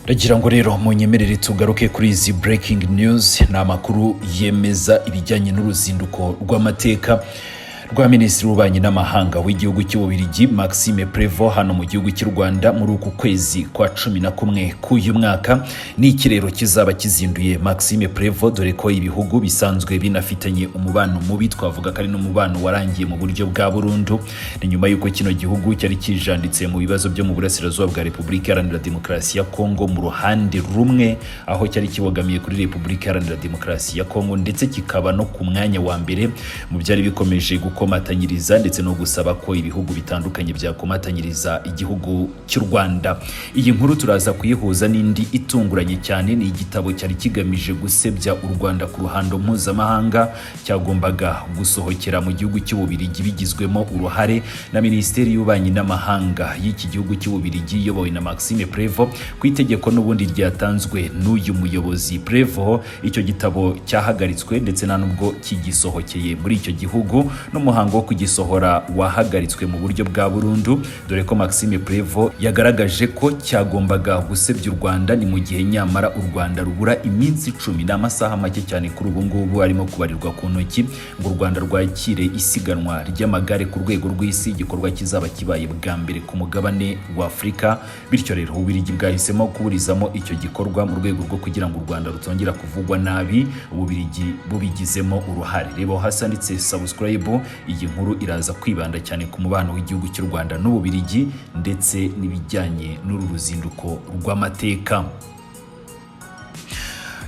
Ndagira ngo rero munyemerere tugaruke kuri izi breaking news. Ni amakuru yemeza ibijyanye n'uruzinduko rw'amateka rwa Minisitiri w'Ububanyi n'Amahanga w'igihugu cy'Ububiligi, Maxime Prevost, hano mu gihugu cy'u Rwanda muri uku kwezi kwa 11 k'uyu mwaka. Ni ikirero kizaba kizinduye Maxime Prevost, dore ko ibihugu bisanzwe binafitanye umubano mubi, twavuga ko ari n'umubano warangiye mu buryo bwa burundu. Ni nyuma y'uko kino gihugu cyari kijanditse mu bibazo byo mu burasirazuba bwa Repubulika Iharanira Demokarasi ya Kongo mu ruhande rumwe, aho cyari kibogamiye kuri Repubulika Iharanira Demokarasi ya Kongo, ndetse kikaba no ku mwanya wa mbere mu byari bikomeje gukomatanyiriza ndetse no gusaba ko ibihugu bitandukanye byakomatanyiriza igihugu cy'u Rwanda. Iyi nkuru turaza kuyihuza n'indi itunguranye cyane. Ni igitabo cyari kigamije gusebya u Rwanda ku ruhando mpuzamahanga, cyagombaga gusohokera mu gihugu cy'Ububiligi, bigizwemo uruhare na Minisiteri y'Ububanyi n'Amahanga y'iki gihugu cy'Ububiligi iyobowe na Maxime Prevost, ku itegeko n'ubundi ryatanzwe n'uyu muyobozi Prevost. Icyo gitabo cyahagaritswe, ndetse nta nubwo kigisohokeye muri icyo gihugu, n'umuhango wo kugisohora wahagaritswe mu buryo bwa burundu, dore ko Maxime Prevost yagaragaje ko cyagombaga gusebya u Rwanda. Ni mu gihe nyamara u Rwanda rubura iminsi 10 n'amasaha make cyane kuri ubu ngubu arimo kubarirwa ku ntoki ngo u Rwanda rwakire isiganwa ry'amagare ku rwego rw'isi, igikorwa kizaba kibaye bwa mbere ku mugabane wa Afurika. Bityo rero Ububiligi bwahisemo kuburizamo icyo gikorwa mu rwego rwo kugira ngo u Rwanda rutongera kuvugwa nabi, Ububiligi bubigizemo uruhare. Reba aho hasi handitse subscribe. Iyi nkuru iraza kwibanda cyane ku mubano w'igihugu cy'u Rwanda n'Ububiligi, ndetse n'ibijyanye n'uru ruzinduko rw'amateka.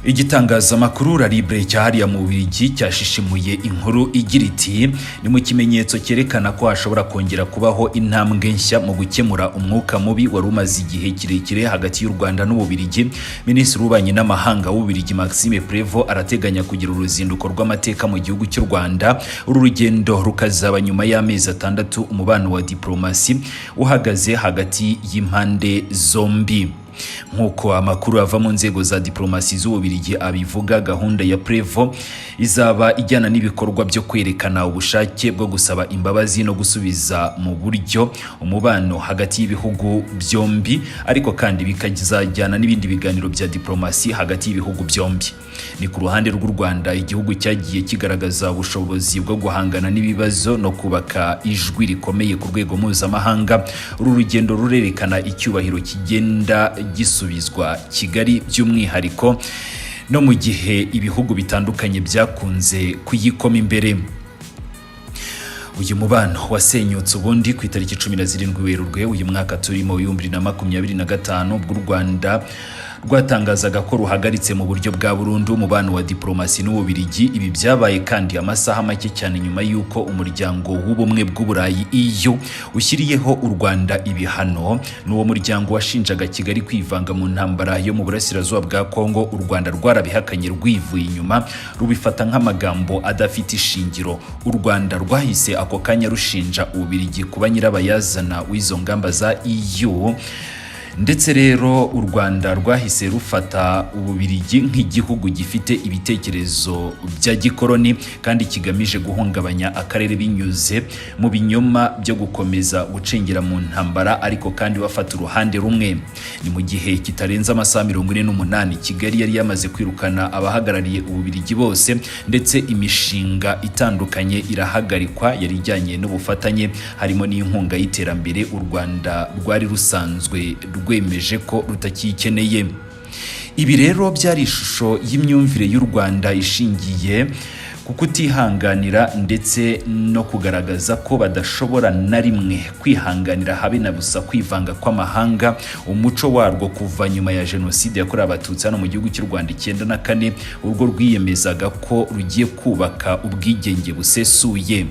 Igitangazamakuru La Libre cyahariya mu Bubiligi cyashishimuye inkuru igira iti: "Ni mu kimenyetso cyerekana ko hashobora kongera kubaho intambwe nshya mu gukemura umwuka mubi wari umaze igihe kirekire hagati y'u Rwanda n'Ububiligi. Minisitiri w'Ububanyi n'Amahanga w'Ububiligi, Maxime Prevost, arateganya kugira uruzinduko rw'amateka mu gihugu cy'u Rwanda. Uru rugendo rukazaba nyuma y'amezi 6 umubano wa diplomasi uhagaze hagati y'impande zombi." Nk'uko amakuru ava mu nzego za diplomasi z'Ububiligi abivuga, gahunda ya Prevost izaba ijyana n'ibikorwa byo kwerekana ubushake bwo gusaba imbabazi no gusubiza mu buryo umubano hagati y'ibihugu byombi, ariko kandi bikazajyana n'ibindi biganiro bya diplomasi hagati y'ibihugu byombi. Ni ku ruhande rw'u Rwanda, igihugu cyagiye kigaragaza ubushobozi bwo guhangana n'ibibazo no kubaka ijwi rikomeye ku rwego mpuzamahanga. Uru rugendo rurerekana icyubahiro kigenda gisubizwa Kigali, by'umwihariko no mu gihe ibihugu bitandukanye byakunze kuyikoma imbere. Uyu mubano wasenyutse ubundi ku itariki 17 Werurwe uyu mwaka turimo 2025, ubwo u Rwanda rwatangazaga ko ruhagaritse mu buryo bwa burundu umubano wa diplomasi n'Ububiligi. Ibi byabaye kandi amasaha make cyane nyuma y'uko Umuryango w'Ubumwe bw'Uburayi, EU, ushyiriyeho u Rwanda ibihano. N'uwo muryango washinjaga Kigali kwivanga mu ntambara yo mu burasirazuba bwa Kongo. U Rwanda rwarabihakanye rwivuye inyuma, rubifata nk'amagambo adafite ishingiro. U Rwanda rwahise ako kanya rushinja Ububiligi kuba nyirabayazana w'izo ngamba za EU, ndetse rero u Rwanda rwahise rufata Ububiligi nk'igihugu gifite ibitekerezo bya gikoroni kandi kigamije guhungabanya akarere binyuze mu binyoma byo gukomeza gucengera mu ntambara, ariko kandi bafata uruhande rumwe. Ni mu gihe kitarenze amasaha 48 Kigali yari yamaze kwirukana abahagarariye Ububiligi bose, ndetse imishinga itandukanye irahagarikwa yari ijyanye n'ubufatanye, harimo n'inkunga y'iterambere u Rwanda rwari rusanzwe rwemeje ko rutakikeneye. Ibi rero byari ishusho y'imyumvire y'u Rwanda ishingiye ku kutihanganira ndetse no kugaragaza ko badashobora na rimwe kwihanganira habe na busa kwivanga kw'amahanga, umuco warwo kuva nyuma ya Jenoside yakorewe Abatutsi hano mu gihugu cy'u Rwanda 94, urwo rwiyemezaga ko rugiye kubaka ubwigenge busesuye.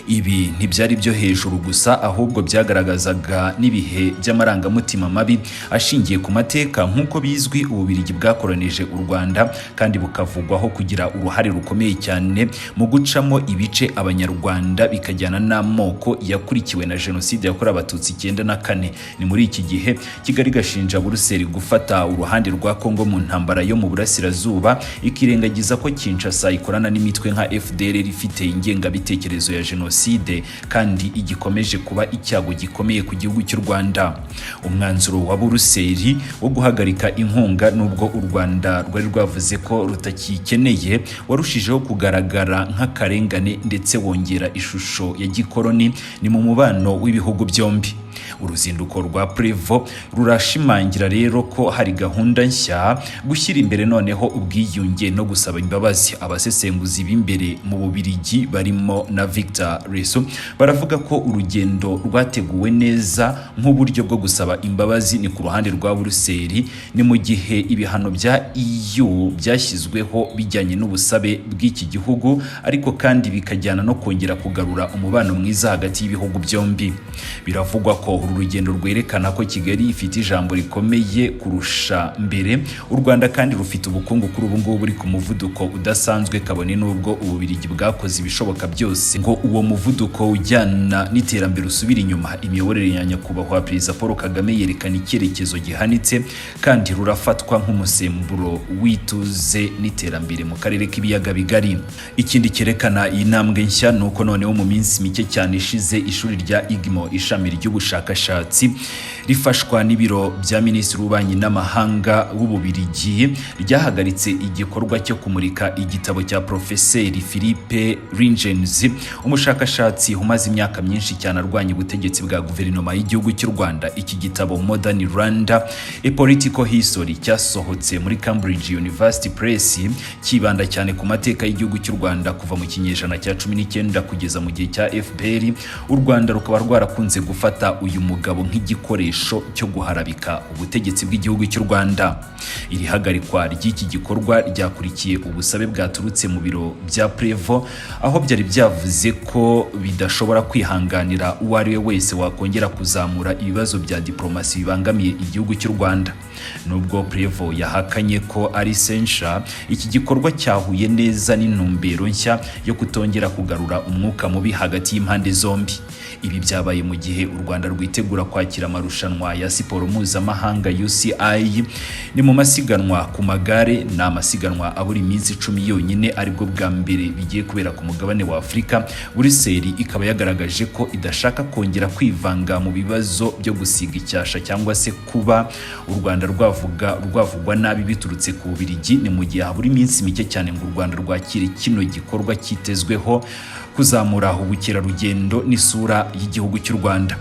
Ibi ntibyari byo hejuru gusa, ahubwo byagaragazaga n'ibihe by'amarangamutima mabi ashingiye ku mateka. Nk'uko bizwi, Ububiligi bwakoronije u Rwanda kandi bukavugwaho kugira uruhare rukomeye cyane mu gucamo ibice Abanyarwanda, bikajyana n'amoko yakurikiwe na Jenoside yakorewe Abatutsi 94. Ni muri iki gihe Kigali gashinja Buruseli gufata uruhande rwa Kongo mu ntambara yo mu burasirazuba, ikirengagiza ko Kinshasa ikorana n'imitwe nka FDLR ifite ingengabitekerezo ya jenoside. Jenoside kandi igikomeje kuba icyago gikomeye ku gihugu cy'u Rwanda. Umwanzuro wa Buruseli wo guhagarika inkunga, nubwo u Rwanda rwari rwavuze ko rutakikeneye, warushijeho kugaragara nk'akarengane ndetse wongera ishusho ya gikoloni ni mu mubano w'ibihugu byombi. Uruzinduko rwa Prevo rurashimangira rero ko hari gahunda nshya, gushyira imbere noneho ubwiyunge no gusaba imbabazi. Abasesenguzi b'imbere mu Bubiligi barimo na Victor Reso baravuga ko urugendo rwateguwe neza nk'uburyo bwo gusaba imbabazi ni ku ruhande rwa Buruseli, ni mu gihe ibihano bya EU byashyizweho bijyanye n'ubusabe bw'iki gihugu, ariko kandi bikajyana no kongera kugarura umubano mwiza hagati y'ibihugu byombi. Biravugwa ko uru rugendo rwerekana ko Kigali ifite ijambo rikomeye kurusha mbere. U Rwanda kandi rufite ubukungu kuri ubu ngubu buri ku muvuduko udasanzwe, kabone n'ubwo Ububiligi bwakoze ibishoboka byose ngo uwo muvuduko ujyana n'iterambere usubire inyuma. Imiyoborere ya Nyakubahwa Perezida Paul Kagame yerekana icyerekezo gihanitse kandi rurafatwa nk'umusemburo w'ituze n'iterambere mu karere k'Ibiyaga Bigari. Ikindi cyerekana iyi ntambwe nshya ni uko noneho mu minsi mike cyane ishize, ishuri rya IGMO, ishami ry'ubushakashatsi rifashwa n'ibiro bya Minisitiri w'Ububanyi n'Amahanga w'Ububirigi, ryahagaritse igikorwa cyo kumurika igitabo cya Profeseri Philippe Ringens, umushakashatsi umaze imyaka myinshi cyane arwanya ubutegetsi bwa guverinoma y'igihugu cy'u Rwanda. Iki gitabo, Modern Rwanda: A Political History, cyasohotse muri Cambridge University Press, kibanda cyane ku mateka y'igihugu cy'u Rwanda kuva mu kinyejana cya 19 kugeza mu gihe cya FPR. U Rwanda rukaba rwarakunze gufata uyu mugabo nk'igikoresho cyo guharabika ubutegetsi bw'igihugu cy'u Rwanda. Iri hagarikwa ry'iki gikorwa ryakurikiye ubusabe bwaturutse mu biro bya Prevo, aho byari byavuze ko bidashobora kwihanganira uwo ari we wese wakongera kuzamura ibibazo bya diplomasi bibangamiye igihugu cy'u Rwanda. Nubwo Prevo yahakanye ko ari censure, iki gikorwa cyahuye neza n'intumbero nshya yo kutongera kugarura umwuka mubi hagati y'impande zombi. Ibi byabaye mu gihe u Rwanda rwitegura kwakira amarushanwa ya siporo mpuzamahanga UCI, ni mu masiganwa ku magare. Ni amasiganwa abura iminsi 10 yonyine, aribwo bwa mbere bigiye kubera ku mugabane wa Afurika. Buruseli ikaba yagaragaje ko idashaka kongera kwivanga mu bibazo byo gusiga icyasha cyangwa se kuba u Rwanda rwavuga rwavugwa nabi biturutse ku Bubiligi. Ni mu gihe habura iminsi mike cyane ngo u Rwanda rwakire kino gikorwa cyitezweho kuzamura ubukerarugendo n'isura y'igihugu cy'u Rwanda.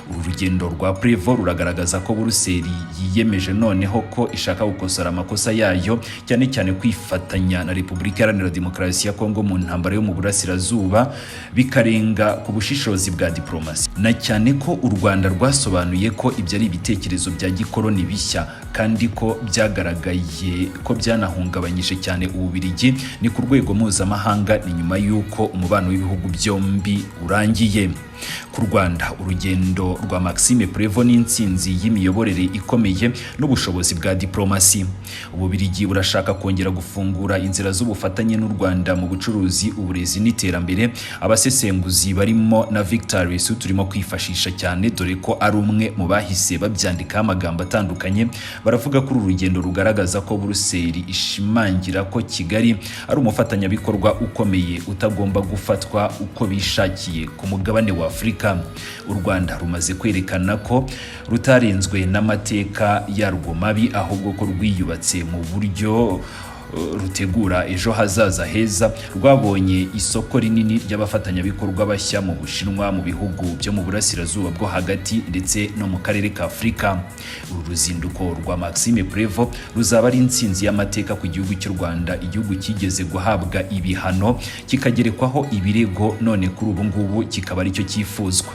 Uru rugendo rwa Prevo ruragaragaza ko Buruseli yiyemeje noneho ko ishaka gukosora amakosa yayo, cyane cyane kwifatanya na Repubulika Iharanira Demokarasi ya Kongo mu ntambara yo mu burasirazuba, bikarenga ku bushishozi bwa diplomasi, na cyane ko u Rwanda rwasobanuye ko ibyo ari ibitekerezo bya gikoloni bishya, kandi ko byagaragaye ko byanahungabanyije cyane Ububiligi ni ku rwego mpuzamahanga. Ni nyuma y'uko umubano w'ibihugu byombi urangiye. Ku Rwanda, urugendo rwa Maxime Prevo n'intsinzi y'imiyoborere ikomeye n'ubushobozi bwa diplomasi. Ububiligi burashaka kongera gufungura inzira z'ubufatanye n'u Rwanda mu bucuruzi, uburezi n'iterambere. Abasesenguzi barimo na Victor Risu turimo kwifashisha cyane, dore ko ari umwe mu bahise babyandikaho amagambo atandukanye, baravuga ko uru rugendo rugaragaza ko Buruseli ishimangira ko Kigali ari umufatanyabikorwa ukomeye utagomba gufatwa uko bishakiye ku mugabane wa Afurika. U Rwanda rumaze kwerekana ko rutarenzwe n'amateka yarwo mabi, ahubwo ko rwiyubatse mu buryo rutegura ejo hazaza heza. Rwabonye isoko rinini ry'abafatanyabikorwa bashya mu Bushinwa, mu bihugu byo mu burasirazuba bwo hagati ndetse no mu karere ka Afurika. Uru ruzinduko rwa Maxime Prevo ruzaba ari intsinzi y'amateka ku gihugu cy'u Rwanda, igihugu cyigeze guhabwa ibihano, kikagerekwaho ibirego, none kuri ubu ngubu kikaba aricyo cyifuzwa.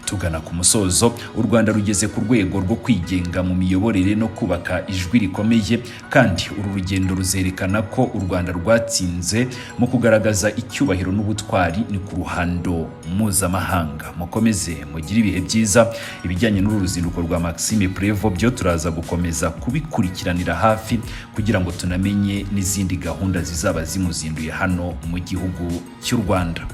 Tugana ku musozo, u Rwanda rugeze ku rwego rwo kwigenga mu miyoborere no kubaka ijwi rikomeye, kandi uru rugendo ruzerekana ko u Rwanda rwatsinze mu kugaragaza icyubahiro n'ubutwari ni ku ruhando mpuzamahanga. Mukomeze mugire ibihe byiza. Ibijyanye n'uru ruzinduko rwa Maxime Prevo byo turaza gukomeza kubikurikiranira hafi kugira ngo tunamenye n'izindi gahunda zizaba zimuzinduye hano mu gihugu cy'u Rwanda.